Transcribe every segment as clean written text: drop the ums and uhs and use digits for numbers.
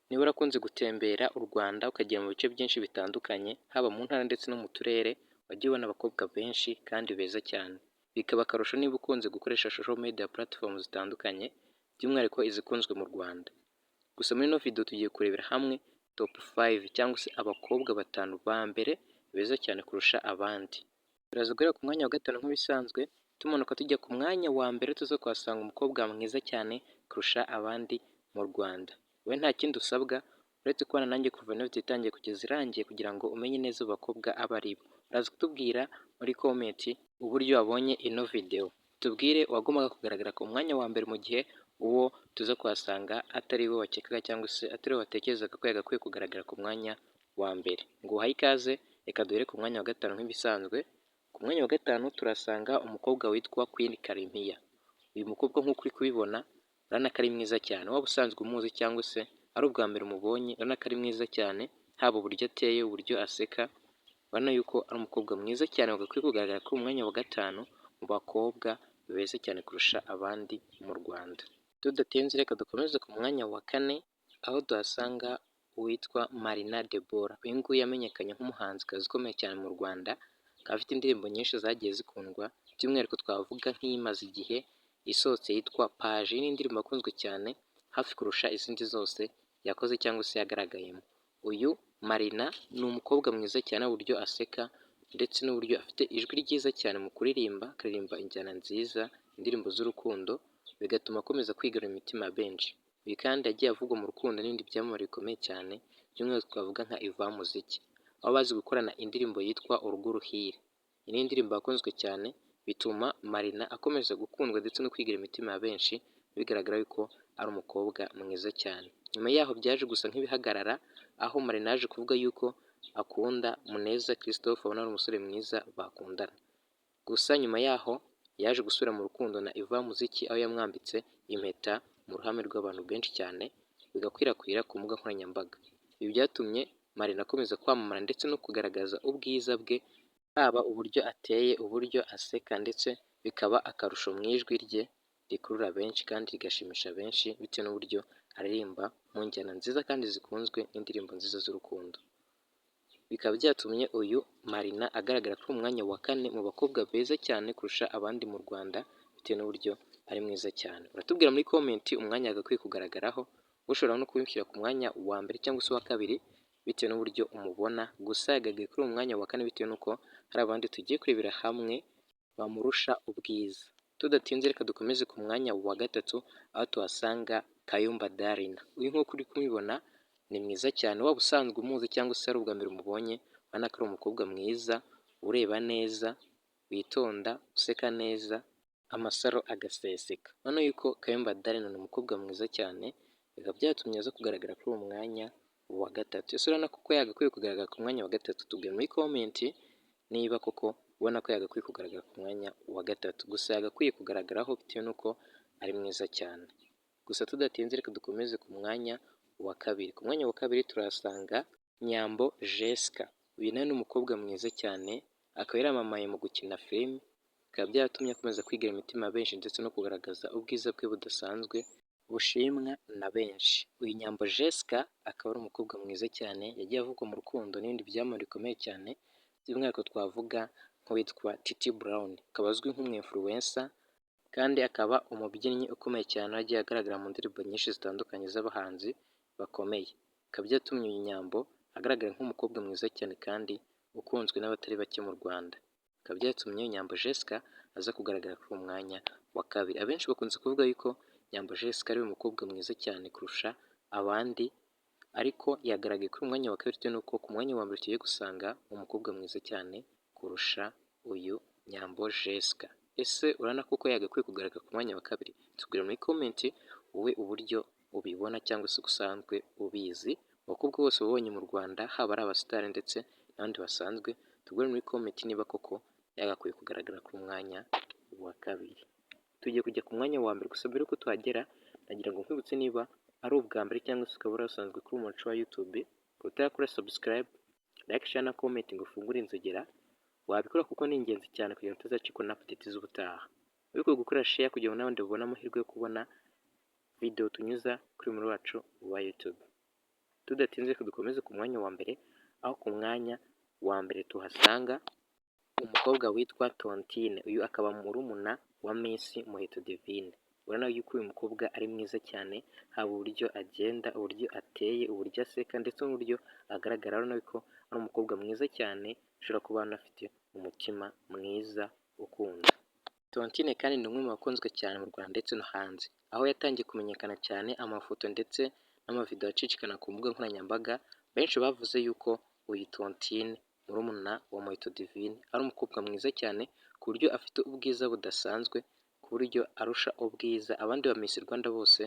Niba warakunze gutembera u Rwanda ukagera mu bice byinshi bitandukanye, haba mu ntara ndetse no mu turere, wagiye ubona abakobwa benshi kandi beza cyane. Bikaba akarusho niba ukunze gukoresha social media platform zitandukanye, by'umwihariko izikunzwe mu Rwanda. Gusa muri ino video tugiye kurebera hamwe top 5 cyangwa se abakobwa batanu ba mbere beza cyane kurusha abandi. Turaza guhera ku mwanya wa gatanu nk'ibisanzwe, tumanuka tujya ku mwanya wa mbere, tuza kuhasanga umukobwa mwiza cyane kurusha abandi mu Rwanda. Wowe nta kindi usabwa uretse kubana nanjye kuva ino video itangiye kugeza irangiye kugira ngo umenye neza abo bakobwa abo ari bo. Uraza kutubwira muri comment uburyo wabonye ino video. Tubwire uwagombaga kugaragara ku mwanya wa mbere mu gihe uwo tuza kuhasanga atari we wakekaga cyangwa se atari we watekerezaga ko yagakwiye kugaragara ku mwanya wa mbere. Nguhaye ikaze, reka duhere ku mwanya wa gatanu nk'ibisanzwe. Ku mwanya wa gatanu turasanga umukobwa witwa Queen Kalimpinya. Uyu mukobwa, nk'uko uri kubibona, urabona ko ari mwiza cyane. Waba usanzwe umuzi cyangwa se ari ubwa mbere umubonye, urabona ko ari mwiza cyane, haba uburyo ateye, uburyo aseka, urabona yuko ari umukobwa mwiza cyane wagakwiye kugaragara kuri mwanya wa gatanu mu bakobwa beza cyane kurusha abandi mu Rwanda. Tudatinze, reka dukomeze ku mwanya wa kane, aho tuhasanga uwitwa Marina Deborah. Uyu nguyu yamenyekanye nk'umuhanzikazi ukomeye cyane mu Rwanda, akaba afite indirimbo nyinshi zagiye zikundwa, by'umwihariko twavuga nk'iyimaze igihe isohotse yitwa Paje. Iyi ni indirimbo yakunzwe cyane hafi kurusha izindi zose yakoze cyangwa se yagaragayemo. Uyu Marina ni umukobwa mwiza cyane, uburyo aseka ndetse n'uburyo afite ijwi ryiza cyane mu kuririmba, akaririmba injyana nziza, indirimbo z'urukundo, bigatuma akomeza kwigarurira imitima ya benshi. Uyu kandi yagiye avugwa mu rukundo n'ibindi byamamare bikomeye cyane, by'umwihariko twavuga nka Yvan Muziki, aho bazi gukorana indirimbo yitwa Urugo Ruhire. Iyi ni indirimbo yakunzwe cyane, bituma Marina akomeza gukundwa ndetse no kwigarurira imitima ya benshi, bigaragara yuko ari umukobwa mwiza cyane. Nyuma yaho byaje gusa nk'ibihagarara, aho Marina yaje kuvuga yuko akunda Muneza Christophe, abona ari umusore mwiza bakundana. Gusa nyuma yaho yaje gusubira mu rukundo na Yvan Muziki, aho yamwambitse impeta mu ruhame rw'abantu benshi cyane, bigakwirakwira ku mbuga nkoranyambaga. Ibi byatumye Marina akomeza kwamamara ndetse no kugaragaza ubwiza bwe, haba uburyo ateye, uburyo aseka, ndetse bikaba akarusho mu ijwi rye rikurura benshi kandi rigashimisha benshi, bitewe n'uburyo aririmba mu njyana nziza kandi zikunzwe n'indirimbo nziza z'urukundo. Bikaba byatumye uyu Marina agaragara kuri umwanya wa kane mu bakobwa beza cyane kurusha abandi mu Rwanda, bitewe n'uburyo ari mwiza cyane. Uratubwira muri comment umwanya yagakwiye kugaragaraho, ushobora no kumushyira ku mwanya wa mbere cyangwa se uwa kabiri bitewe n'uburyo umubona. Gusa yagaragaye kuri uwo mwanya wa kane bitewe n'uko hari abandi tugiye kurebera hamwe bamurusha ubwiza. Tudatinze, reka dukomeze ku mwanya wa gatatu, aho tuhasanga Kayumba Darina. Uyu, nk'uko uri kumubibona, ni mwiza cyane. Waba usanzwe umuzi cyangwa se ari ubwa mbere umubonye, urabona ko ari umukobwa mwiza, ureba neza, witonda, useka neza, amasaro agaseseka. Urabona yuko Kayumba Darina ni umukobwa mwiza cyane, bikaba byatumye aza kugaragara kuri uwo mwanya wa gatatu. Ese urabona koko yagakwiye kugaragara ku mwanya wa gatatu? Tubwire muri comment niba koko ubona ko yagakwiye kugaragara ku mwanya wa gatatu. Gusa yagakwiye kugaragaraho bitewe n'uko ari mwiza cyane. Gusa tudatinze, reka dukomeze ku mwanya wa kabiri. Ku mwanya wa kabiri turahasanga Nyambo Jesca. Uyu nawe ni umukobwa mwiza cyane, akaba yaramamaye mu gukina filime, bikaba byaratumye akomeza kwigarurira imitima ya benshi ndetse no kugaragaza ubwiza bwe budasanzwe bushimwa na benshi. Uyu Nyambo Jesca akaba ari umukobwa mwiza cyane, yagiye avugwa mu rukundo n'ibindi byamamare bikomeye cyane, by'umwihariko twavuga nk'uwitwa Titi Brown, akaba azwi nk'umu influencer kandi akaba umubyinnyi ukomeye cyane, wagiye agaragara mu ndirimbo nyinshi zitandukanye z'abahanzi bakomeye. Bikaba byatumye uyu Nyambo agaragara nk'umukobwa mwiza cyane kandi ukunzwe n'abatari bake mu Rwanda. Bikaba byatumye Nyambo Jesca aza kugaragara kuri uwo mwanya wa kabiri. Abenshi bakunze kuvuga yuko Nyambo Jesca ari we mukobwa mwiza cyane kurusha abandi, ariko yagaragaye kuri uyu mwanya wa kabiri bitewe n'uko ku mwanya wa mbere tugiye gusanga umukobwa mwiza cyane kurusha uyu Nyambo Jesca. Ese urabona koko yagakwiye kugaragara ku mwanya wa kabiri? Tubwire muri comment wowe uburyo ubibona cyangwa se usanzwe ubizi. Abakobwa bose wabonye mu Rwanda, haba ari abasitari ndetse n'abandi basanzwe, tubwire muri comment niba koko yagakwiye kugaragara ku mwanya wa kabiri. Tugiye kujya ku mwanya wa mbere, gusa mbere yuko tuhagera nagira ngo nkwibutse, niba ari ubwa mbere cyangwa se ukaba warasanzwe kuri umuco wa YouTube ukaba utarakora subscribe, like, share na comment ngo ufungure inzogera, wabikora kuko ni ingenzi cyane kugira ngo utazacikwa na update z'ubutaha. Wibuke gukora share kugira ngo n'abandi babone amahirwe yo kubona video tunyuza kuri muri wacu wa YouTube. Tudatinze, reka dukomeze ku mwanya wa mbere, aho ku mwanya wa mbere tuhasanga umukobwa witwa Tontine. Uyu akaba murumuna wa Miss Muheto Divine. Urabona yuko uyu mukobwa ari mwiza cyane, haba uburyo agenda, uburyo ateye, uburyo aseka ndetse n'uburyo agaragara. Urabona ko ari umukobwa mwiza cyane, ushobora kuba anafite umutima mwiza ukunda. Tontine kandi ni umwe mu bakunzwe cyane mu Rwanda ndetse no hanze, aho yatangiye kumenyekana cyane amafoto ndetse n'amavideo acicikana ku mbuga nkoranyambaga. Benshi bavuze yuko uyu Tontine, murumuna wa Muheto Divine, ari umukobwa mwiza cyane, ku buryo afite ubwiza budasanzwe, ku buryo arusha ubwiza abandi ba Miss Rwanda bose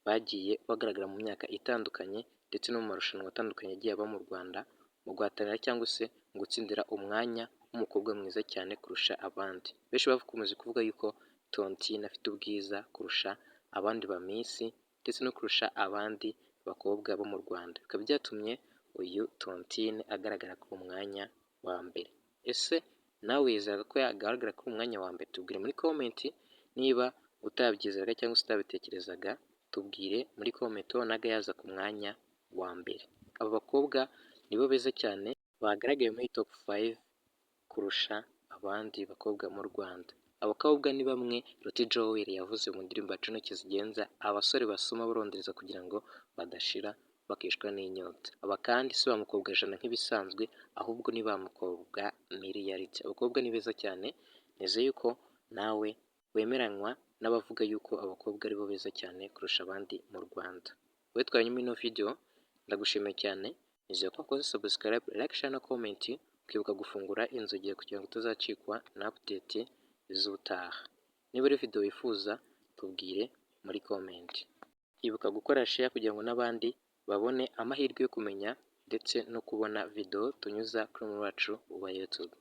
bagiye bagaragara mu myaka itandukanye ndetse no mu marushanwa atandukanye agiye aba mu Rwanda, mu guhatanira cyangwa se mu gutsindira umwanya w'umukobwa mwiza cyane kurusha abandi. Benshi bakomeje kuvuga yuko Tontine afite ubwiza kurusha abandi ba Miss ndetse no kurusha abandi bakobwa bo mu Rwanda. Bikaba byatumye uyu Tontine agaragara ku mwanya wa mbere. Ese nawe wizeraga ko yagaragara ku mwanya wa mbere? Tubwire muri comment niba utabyizeraga cyangwa se utabitekerezaga. Tubwire muri comment, wabonaga yaza ku mwanya wa mbere? Aba bakobwa nibo beza cyane bagaragaye muri top 5 kurusha abandi bakobwa mu Rwanda. Abakobwa ni bamwe Ruti Joel yavuze mu ndirimbo ya Juno Kizigenza, abasore basoma barondereza kugira ngo badashira bakicwa n'inyota. Aba kandi si ba mukobwa 100 nk'ibisanzwe, ahubwo ni ba mukobwa miliyaridi. Abakobwa ni beza cyane. Nizeye yuko nawe wemeranywa n'abavuga yuko abakobwa aribo beza cyane kurusha abandi mu Rwanda. Wowe twabanye muri ino video, ndagushimiye cyane. Nizeye ko wakoze subscribe, like, share na comment, ukibuka gufungura inzogera kugira ngo utazacikwa na update z'ubutaha. Niba ari video wifuza, tubwire muri comment. Ibuka gukora share kugira ngo n'abandi babone amahirwe yo kumenya ndetse no kubona video tunyuza kuri wacu wa YouTube.